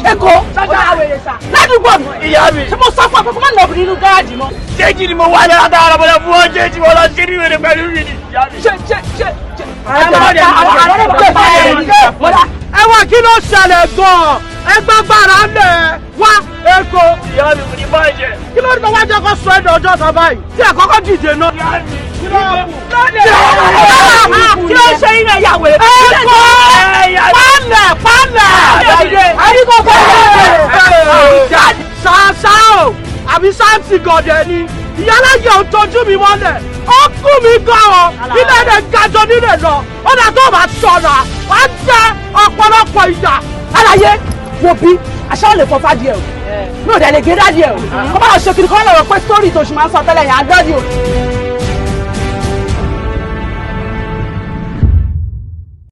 Èkó ládùúgbò mi. Ìyá mi. Ṣé mo sọ fún ọ pé kó má nà obìnrin inú gáràjì mọ́? Jẹ́jì ni mo wá ní látara bọ́lá fún ọ, jẹ́jì wọn lọ sí ìwé pẹ̀lú mi ni. Ìyá mi. Ṣé ṣé ṣé ṣé. Ẹ wá, kí ló ṣẹlẹ̀ gan-an? Ẹ gbàgbára lẹ̀ wá, Èkó. Ìyá mi, kò ní bàjẹ́. Kí ló ní kó wá jẹ́ kó sọ ẹ̀dọ̀ ọjọ́ kan báyìí tí ẹ kọ́kọ́ dìde náà? Ìyá mi. Kí ló ń ṣe yín náà, ìyàwó? Èkó, palẹ̀ palẹ̀ àyíkó palẹ̀. Ṣàṣà o, àbí sáǹtì gọ̀dẹ̀ ni ìyálàyè ò tójú mi mọ́lẹ̀, ó kú mi gan-an, ilé ẹ̀dẹ̀ gajọ nílẹ̀ lọ. Ó dà, tó bá ṣọ̀rọ̀, wá jẹ́ ọ̀pọ̀lọpọ̀ ìyà. Aláyé, wo bí àṣà ò lè fọ fádìẹ o, mi ò dẹ̀ lè gé dádìẹ o, kọ́ bá lọ ṣe kiri kọ́ lọ́rọ̀ pé sítórì tó ṣì máa ń sọ tẹ́lẹ̀ yẹn àdádìí o.